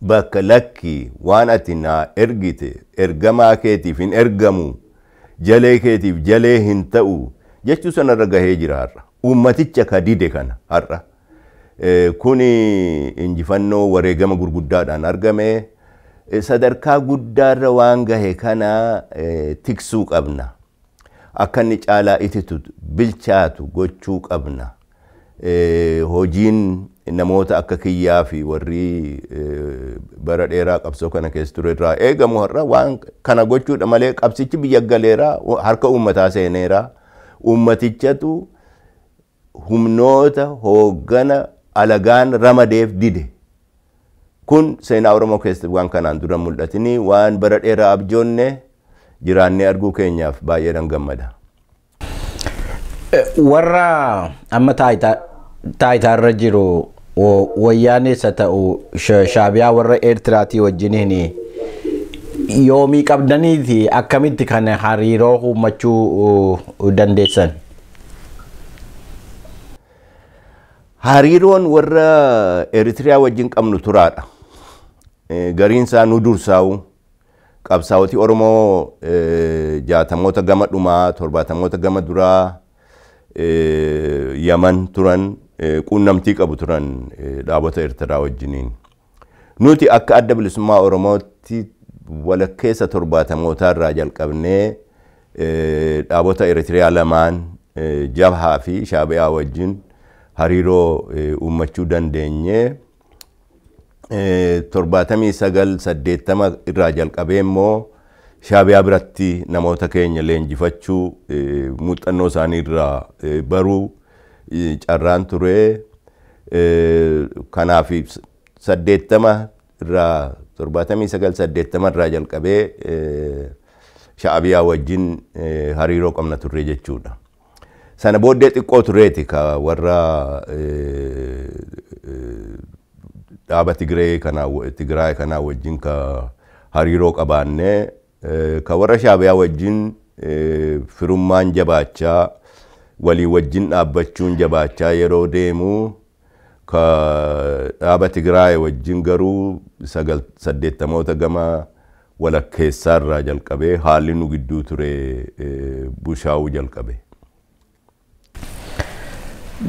Bakka lakki waan ati naa ergite ergamaa keetiif hin ergamu, jalee keetiif jalee hin ta'u jechuu sanarra gahee jira har'a. Uummaticha ka dide kana har'a. Kuni injifannoo wareegama gurguddaadhaan argame. Sadarkaa guddaarra waan gahe kana tiksuu qabna. Akka inni caalaa ititu bilchaatu gochuu qabna. Hojiin namoota akka kiyyaa fi warri bara dheeraa qabsoo kana keessa ture irraa eegamu har'a waan kana gochuudha malee qabsichi biyya galeera, harka uummataa seeneera. Uummatichatu humnoota hooggana alagaan ramadeef dide. Kun seenaa Oromoo keessatti waan kanaan dura mul'atini, waan bara dheeraa abjoonne jiraannee arguu keenyaaf baay'eedhaan gammada. Warra amma taayitaarra jiru wayyaanees haa ta'u Shaabiyaa warra Eertiraatii wajjiniin yoomii qabdaniiti akkamitti kan hariiroo uummachuu dandeessan? Hariiroon warra Eertiriyaa wajjin qabnu turaadha. Gariin isaa nu dursaa'u. Qabsaa'otii Oromoo 60moota gama dhumaa, 70moota gama duraa Yaman turan quunnamtii qabu turan dhaabota Eertiraa wajjiniin. Nuti akka Adda Bilisummaa Oromootti walakkeessa 70mootaa irraa jalqabnee dhaabota Eertiriyaa lamaan Jabhaa fi Shaabiyaa wajjin hariiroo uummachuu dandeenye. 79 80 irraa jalqabee immoo Shaabiyaa biratti namoota keenya leenjifachuu, muuxannoo isaanii irraa baruu carraan ture. Kanaaf 80 irraa 79 80 irraa jalqabee Shaabiyaa wajjin hariiroo qabna turre jechuudha. Sana booddee xiqqoo tureeti ka warra dhaaba Tigree kanaa Tigraay kanaa wajjin ka hariiroo qabaannee, ka warra Shaabiyaa wajjin firummaan jabaachaa walii wajjin dhaabbachuun jabaachaa yeroo deemu, ka dhaaba Tigraay wajjin garuu 80moota gama walakkeessaarraa jalqabee haalli nu gidduu ture bushaa'uu jalqabe.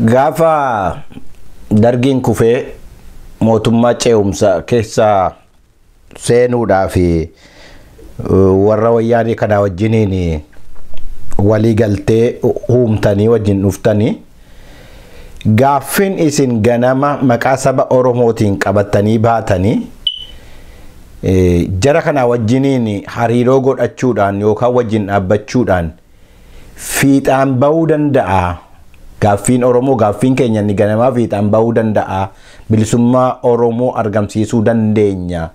Gaafa dargiin kufee mootummaa ce'umsa keessa seenuudhaaf warra wayyaanii kana wajjiniin walii galtee uumtanii wajjin dhuftanii, gaaffin isin ganama maqaa saba Oromootiin qabatanii baatanii jara kana wajjiniin hariiroo godhachuudhaan yookaan wajjin dhaabbachuudhaan fiixaan bahuu danda'a. Gaaffiin Oromoo, gaaffiin keenya inni ganamaa fiixaan bahuu danda'a. Bilisummaa Oromoo argamsiisuu dandeenya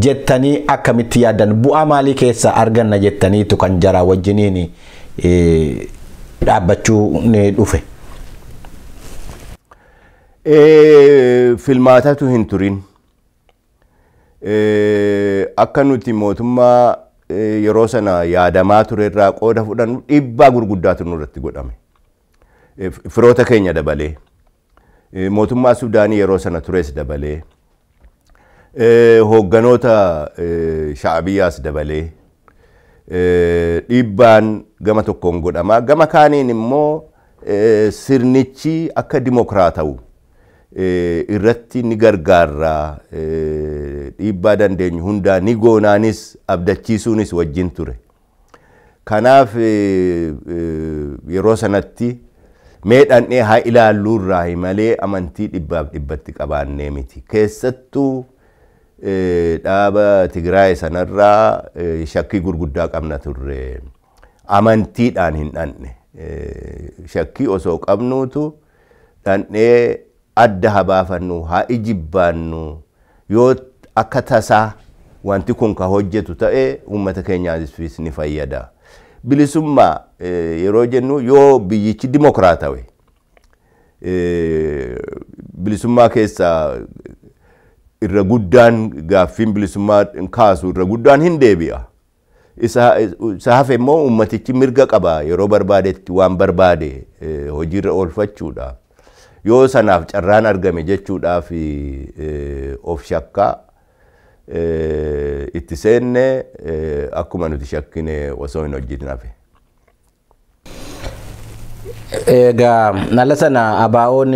jettanii akkamitti yaaddan? Bu'aa maalii keessa arganna jettaniitu kan jaraa wajjiniin dhaabbachuu ni dhufe? Filmaatatu hin turin. Akka nuti mootummaa yeroo sana yaadamaa ture irraa qooda fudhannu dhiibbaa gurguddaatu nurratti godhame. Firoota keenya dabalee, mootummaa Sudaanii yeroo sana tures dabalee, hoogganoota Shaabiyaas dabalee dhiibbaan gama tokkoon godhama. Gama kaaniin immoo sirnichi akka dimokiraata'u irratti ni gargaarra, dhiibbaa dandeenyu hundaa ni goonaanis abdachiisuunis wajjin ture. Kanaaf yeroo sanatti mee dhandhee haa ilaalluu irraa malee amantii 100% qabaannee miti. Keessattuu dhaaba Tigraay sanarraa shakkii gurguddaa qabna turre. Amantiidhaan hin dhandhe. Shakkii osoo qabnuutu dhandhee adda haa baafannu, haa ijibbaannu, yoo akka tasaa wanti kun ka hojjetu ta'e uummata keenyaafis ni fayyada. Bilisummaa yeroo jennu yoo biyyichi dimokiraatawe bilisummaa keessaa irra guddaan gaaffiin bilisummaa kaasu irra guddaan hin deebi'a. Isa hafe immoo uummatichi mirga qaba yeroo barbaadetti waan barbaade hojiirra oolfachuudha. Yoo sanaaf carraan argame jechuudhaaf of shakkaa itti seenne, akkuma nuti shakkine osoo hin hojjetin hafe. Egaa nala sana ABO'n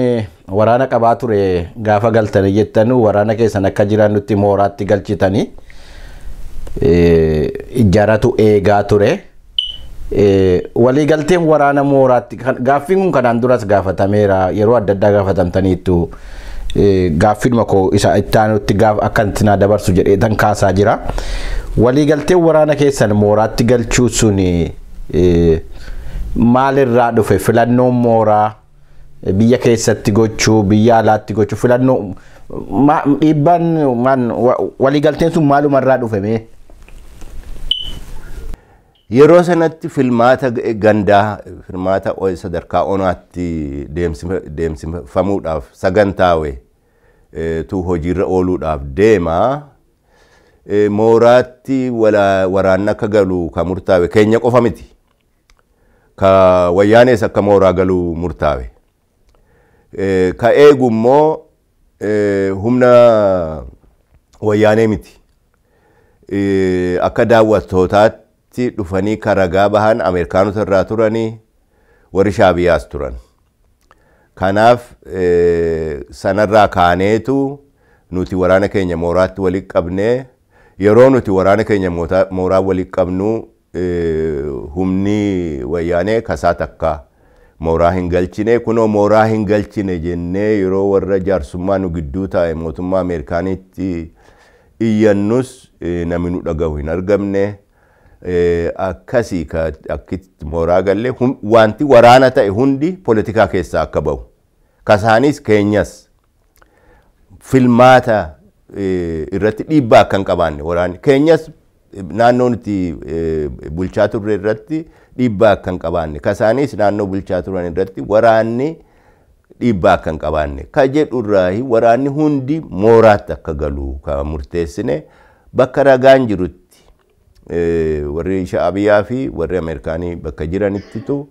waraana qabaa ture gaafa galtanii jettanu, waraana keessan akka jiran nutti mooraatti galchitanii ijaaratu eegaa ture. Waliigalteen waraana mooraatti, gaaffiin kun kanaan duras gaafatameera, yeroo adda addaa gaafatamtaniittu, gaaffiidhuma koo isa itti aanutti akka itti naa dabarsu jedhee tan kaasaa jira. Waliigalteen waraana keessan mooraatti galchuu sun maalirraa dhufe? Filannoon mooraa biyya keessatti gochuu, biyya alaatti gochuu, filannoo dhiibbaan waliigalteen sun maalumarraa dhufe mee? Yeroo sanatti filmaata gandaa, filmaata sadarkaa onaatti deemsifamuudhaaf sagantaa'e tu hojiirra ooluudhaaf deema. Mooraatti waraanni akka galu kan murtaa'e keenya qofa miti. Ka wayyaanees akka mooraa galu murtaa'e. Ka eegu immoo humna wayyaanee miti. Akka daawwattootaatti dhufanii karagaa bahan Ameerikaanota irraa turanii, warri Shaabiyaas turan. Kanaaf sanarraa kaaneetu nuti waraana keenya mooraatti walitti qabnee, yeroo nuti waraana keenya mooraa walitti qabnu humni wayyaanee kasaa takka mooraa hin galchine. Kunoo mooraa hin galchine jennee yeroo warra jaarsummaa nu gidduu taa'e mootummaa Ameerikaanitti iyyannus namni nu dhagahu hin argamne. Akkasii akkitti mooraa gallee, wanti waraana ta'e hundi poolitikaa keessaa akka bahu. Kasaanis keenyas filmaata irratti dhiibbaa akka hin qabaanne, waraanni keenyas naannoo nuti bulchaa turre irratti dhiibbaa akka hin qabaanne, kasaanis naannoo bulchaa turan irratti waraanni dhiibbaa akka hin qabaanne ka jedhurraa waraanni hundi mooraatti akka galu ka murteessine. Bakka ragaan jirutti, warri Shaabiyaa fi warri Ameerikaanii bakka jiranittitu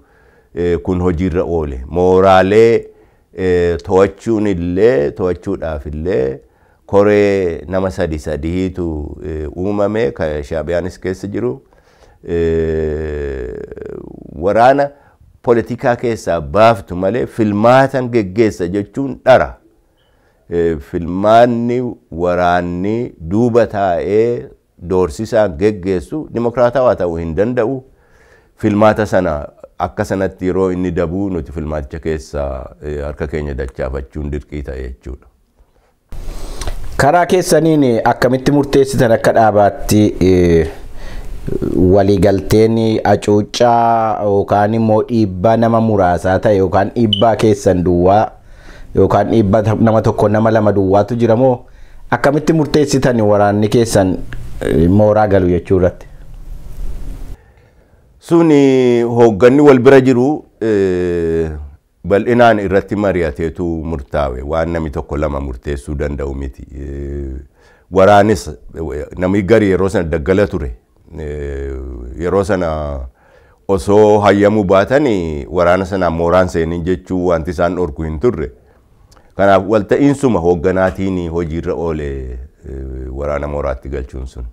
kun hojiirra oole. Mooraalee to'achuun illee, to'achuudhaaf illee koree nama sadi sadiitu uumame, ka Shaabiyaanis keessa jiru. Waraana poolitikaa keessaa baaftu malee filmaatan geggeessa jechuun dhara. Filmaanni waraanni duuba taa'ee doorsisaan geggeessu dimokiraatawaa ta'uu hin danda'u. Filmaata sana akka sanatti yeroo inni dabuu nuti filmaaticha keessaa harka keenya dachaafachuun dirqii ta'e jechuudha. Karaa keessaniin akkamitti murteessitan akka dhaabaatti waliigalteen hacuuccaa yookaan immoo dhiibbaa nama muraasaa ta'e yookaan dhiibbaa keessan duwwaa yookaan dhiibbaa nama tokko, nama lama duwwaatu jira moo akkamitti murteessitan waraanni keessan mooraa galu jechuu irratti? Suni hoogganni wal bira jiru bal'inaan irratti mari'ateetu murtaawe, waan namni tokko lama murteessuu danda'u miti. Waraanis namni gari yeroo sana daggala ture. Yeroo sana osoo hayyamuu baatanii waraana sanaan mooraan seenin jechuu wanti isaan dhorku hin turre. Kanaaf walta'iinsuma hoogganaatiin hojiirra oole waraana mooraatti galchuun sun.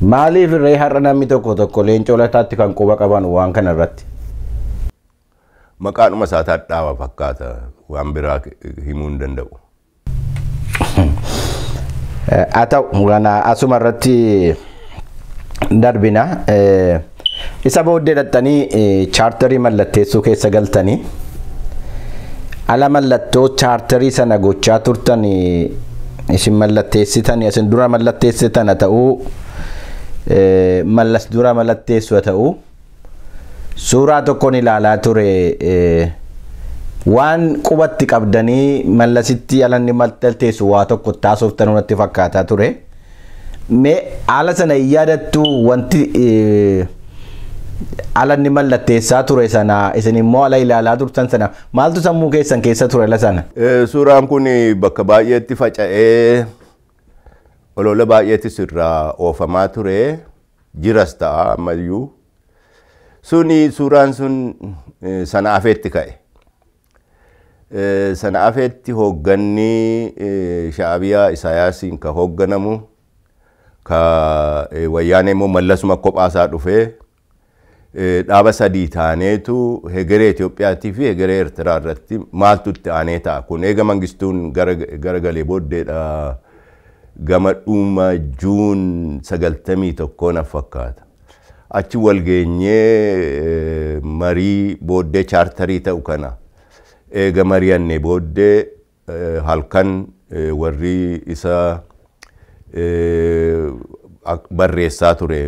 Maaliif irree har'a namni tokko tokko Leencoo Lataatti kan quba qaban waan kana irratti? Maqaadhuma isaa dhaawa fakkaata, waan biraa himuu hin danda'u. Haa ta'u, kana asuma irratti darbina. Isa booddee dhattanii chaartarii mallatteessuu keessa galtanii, ala mallattoo chaartarii sana gochaa turtan, isin mallatteessitan, isin dura mallatteessitan haa ta'uu, mallas dura mallatteessu haa ta'uu, suuraa tokkoon ilaalaa ture, waan qubatti qabdanii mallasitti alanni mallatteessu waa tokko taasoftan natti fakkaataa ture. Mee haala sana hin yaadattu? Wanti alanni mallatteessaa ture sana, isin immoo ala ilaalaa turtan sana, maaltu sammuu keessan keessa ture ala sana? Suuraan kun bakka baay'eetti faca'ee olola baay'eettis irraa oofamaa ture, jiras ta'a ammayyuu. Suni suuraan sun sana afeetti ka'e. Sana afeetti hoogganni Shaabiyaa Isaayaasiin ka hoogganamu, ka Wayyaanee immoo Mallasuma kophaasaa dhufee, dhaaba sadii taaneetu hegeree Itoophiyaatii fi hegeree Eertiraa irratti maaltu itti aanee ta'a. Kun eega Mangistuun garagalee booddeedha, gama dhuma Juun 91 na fakkaata. Achi wal geenyee marii booddee chaartarii ta'u kana eega mari'annee booddee, halkan warri isa barreessaa ture,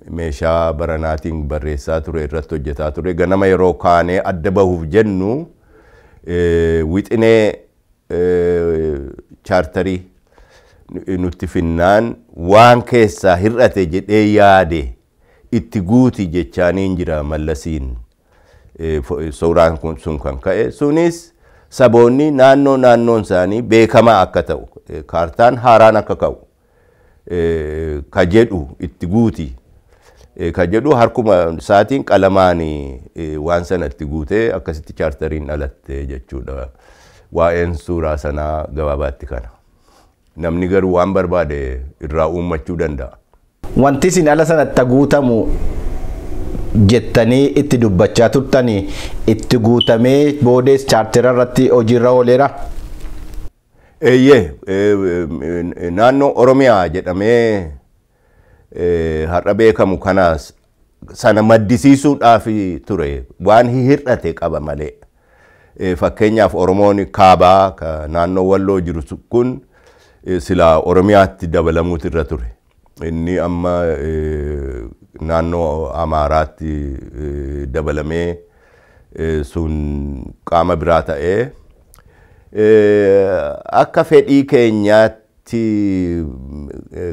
meeshaa baranaatiin barreessaa ture, irratti hojjetaa ture, ganama yeroo kaanee adda bahuuf jennu wixinee chaartarii nutti finnaan, waan keessaa hir'ate jedhee yaade itti guuti jechaaniin jira Mallasiin. Suuraan sun kan ka'e sunis saboonni naannoo naannoon isaanii beekamaa akka ta'u, kaartaan haaraan akka ka'u ka jedhu itti guuti ka jedhu, harkuma isaatiin qalamaan waan sana itti guutee akkasitti chaartariin dhalatte jechuudha. Waa'een suuraa sanaa gabaabaatti kana. Namni garuu waan barbaade irraa uummachuu danda'a. Wanti isin ala sanatti guutamu jettanii itti dubbachaa turtanii itti guutamee boodees chaartera irratti hojiirra ooleera? Eeyyee, naannoo Oromiyaa jedhamee har'a beekamu kanaas sana maddisiisuudhaaf ture, waan hir'ate qaba malee. Fakkeenyaaf Oromoon kaabaa ka naannoo Walloo jiru kun silaa Oromiyaatti dabalamuutu irra ture. Inni amma naannoo Amaaraatti dabalamee sun qaama biraa ta'ee, akka fedhii keenyaatti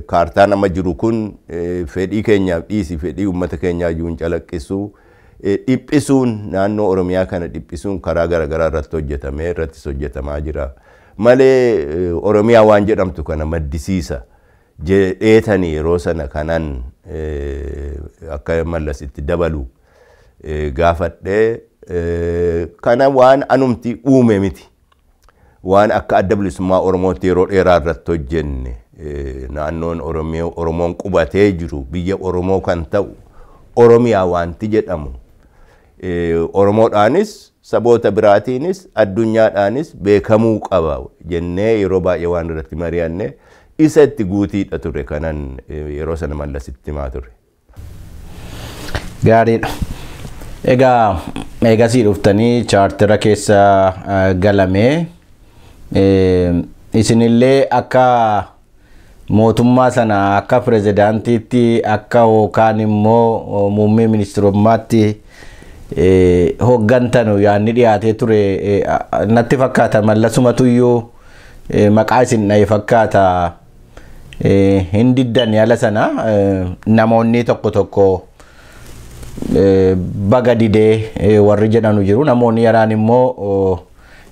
kaartaan amma jiru kun fedhii keenyaaf dhiisi, fedhii uummata keenyaa iyyuu hin calaqqisu. Dhiphisuun naannoo Oromiyaa kana dhiphisuun karaa garaagaraa irratti hojjetamee irrattis hojjetamaa jira. Malee Oromiyaa waan jedhamtu kana maddisiisa jedheetanii yeroo sana kanan akka Mallas itti dabalu gaafadhee, kana waan anumti uume miti. Waan akka Adda Bilisummaa Oromootti yeroo dheeraa irratti hojjenne, naannoon Oromoon qubatee jiru biyya Oromoo kan ta'u Oromiyaa wanti jedhamu Oromoodhaanis, saboota biraatiinis, addunyaadhaanis beekamuu qaba jennee yeroo baay'ee waan irratti mari'anne isa itti guutiidha ture kanan yeroo sana Mallasitti himaa ture. Gaariidha. Egaa eegasii dhuftanii chaartera keessa galamee, isinillee akka mootummaa sana akka pirezidaantiitti akka yookaan immoo muummee ministirummaatti hooggantanu yaadni dhiyaatee ture natti fakkaata. Mallasumatuyyuu maqaa isin dhahe fakkaata, hin diddan ala sana. Namoonni tokko tokko baga didee warri jedhanu jiru, namoonni yaraan immoo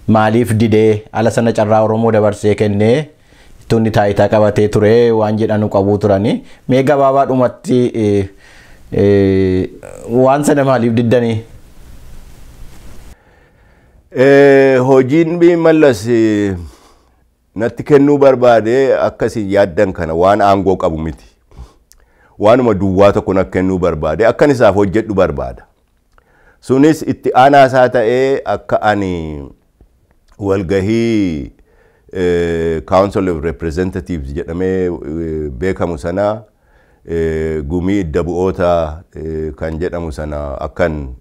maaliif didee ala sana carraa Oromoo dabarsee kennee tunni taayitaa qabatee ture waan jedhanu qabuu turani. Mee gabaabaadhumatti waan sana maaliif diddanii? Hojiin Mallas natti kennuu barbaade akkasiin yaaddan kana waan aangoo qabu miti. Waanuma duwwaa tokko natti kennuu barbaade, akkan isaaf hojjedhu barbaada. Sunis itti aanaa isaa ta'ee akka ani walgahii Council of Representatives jedhamee beekamu sana, gumii idda bu'oota kan jedhamu sana, akkan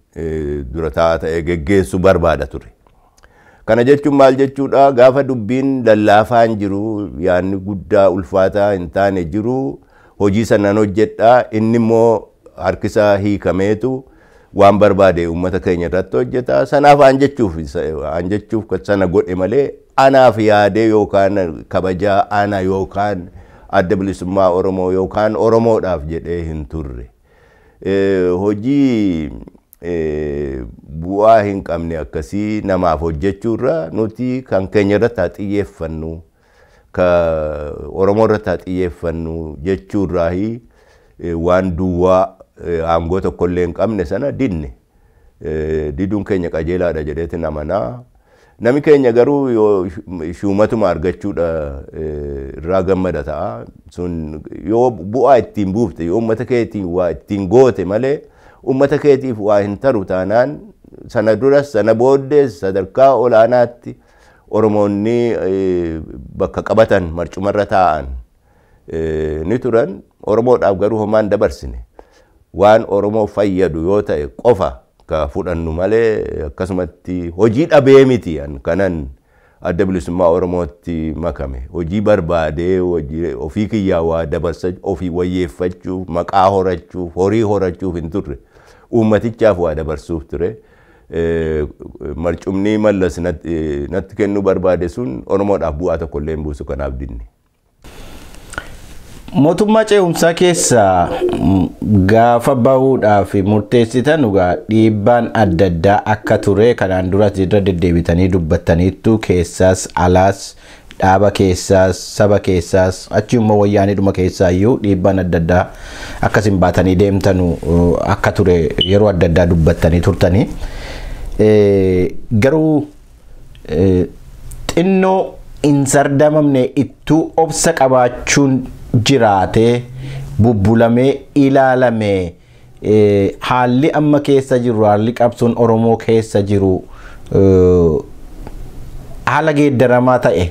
dura taa'aa ta'ee geggeessu barbaada ture. Kana jechuun maal jechuudha? Gaafa dubbiin lallaafaan jiru, yaadni guddaa ulfaataa hin taane jiru, hojii sanaan hojjedhaa, inni immoo harkisaa hiikameetu waan barbaade uummata keenya irratti hojjeta. Sanaaf aan jechuuf sana godhe malee anaaf yaadee yookaan kabajaa ana yookaan Adda Bilisummaa Oromoo yookaan Oromoodhaaf jedhee hin turre. Hojii bu'aa hin qabne akkasii namaaf hojjechuurra nuti kan keenya irratti haa xiyyeeffannu, ka Oromoo irratti haa xiyyeeffannu jechuurraahi waan duwwaa aangoo tokkollee hin qabne sana dinne. Diduun keenya qajeelaadha jedheetin amanaa. Nami keenya garuu yoo shuumatuma argachuudha irraa gammada ta'a. Sun yoo bu'aa ittiin buufte, yoo uummata keetiin waa ittiin goote malee, uummata keetiif waa hin taru taanaan, sana duras sana booddees sadarkaa olaanaatti Oromoonni bakka qabatan, marcumarra taa'an ni turan. Oromoodhaaf garuu homaan dabarsine. Waan Oromoo fayyadu yoo ta'e qofa ka fudhannu malee, akkasumatti hojii dhabee miti kanan Adda Bilisummaa Oromootti makame. Hojii barbaadee, hojii ofii kiyyaa waa dabarsa, ofii wayyeeffachuuf, maqaa horachuuf, horii horachuuf hin turre. Uummatichaaf waa dabarsuuf ture. Marcumni Mallas natti kennuu barbaade sun Oromoodhaaf bu'aa tokko illee hin buusu, kanaaf dinne. Mootummaa ce'umsaa keessa gaafa bahuudhaaf murteessitan, dhugaa dhiibbaan adda addaa akka ture kanaan dura irra deddeebitanii dubbattaniittu. Keessaas alaas, dhaaba keessaas, saba keessaas, achi immoo wayyaanidhuma keessaayyuu dhiibbaan adda addaa akkasin baatanii deemtanu akka ture yeroo adda addaa dubbattanii turtanii. Garuu xinnoo hin sardamamne, ittuu obsa qabaachuun jiraatee bubbulamee ilaalame, haalli amma keessa jiru, haalli qabsoon Oromoo keessa jiru haala geeddaramaa ta'e,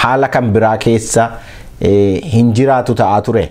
haala kan biraa keessa hin jiraatu ta'aa ture.